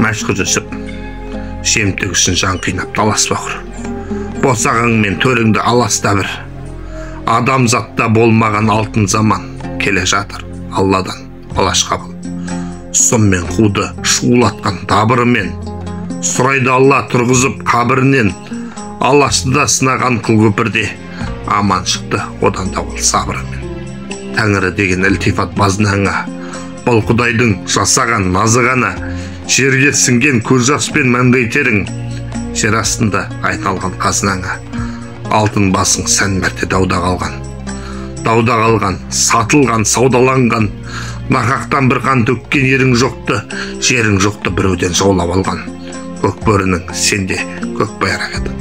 Мәшһүр Жүсіп жемтік үшін жан қинап таласпа құр. Босағаң мен төріңді аласта бір. Адамзатта болмаған алтын заман келе жатыр Алладан алаш қабыл. Сұм мен қуды шулатқан дабырымен, сұрайды Алла тұрғызып қабірінен. Алашты да сынаған қыл көпірде аман шықты одан да ол сабырымен. Тәңірі деген ілтифат базынаңа, бұл Құдайдың жасаған назы ғана. Жерге сіңген көз жас пен маңдай терің, жер астында айналған қазынаңа. Алтын басың сан мәрте дауда қалған, дауда қалған, сатылған, саудаланған. Нақақтан бір қан төккен ерің жоқты, жерің жоқты біреуден жаулап алған. Көк бөрінің сенде көк байрақ едің,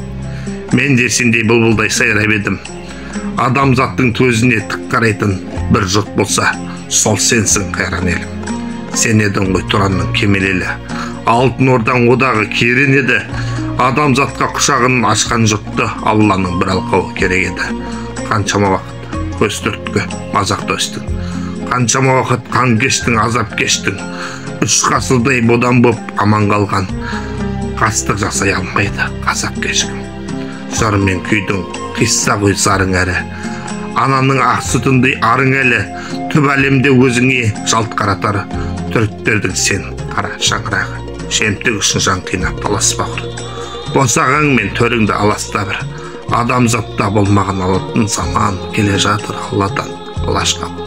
мен де сендей бұлбұлдай сайрап едім. Адамзаттың төзіне тік қарайтын бір жұрт болса, сол сенсің қайран елім. Сен едің ғой Тұранның кемелелі, Алтын Ордаң одағы керен еді. Адамзатқа құшағын ашқан жұртты Алланың бір алқауы керек еді. Қаншама уақыт көз түрткі мазақта өстің, қаншама уақыт қан кештің, азап кештің. 3 ғасырдай бодан боп аман қалған, қастық жасай алмайды қазақ кешкім. Жыр мен күйдің қисса ғой зарың әрі, ананың ақ сүтіндей арың әлі. Түп әлемде өзіңе жалт қаратар түріктердің сен қара шаңырағы. Жемтік үшін жан қинап таласпа құр. Босағаң мен төріңді аласта бір. Адамзатта болмаған алтын заман келе жатыр Алладан алаш қабыл.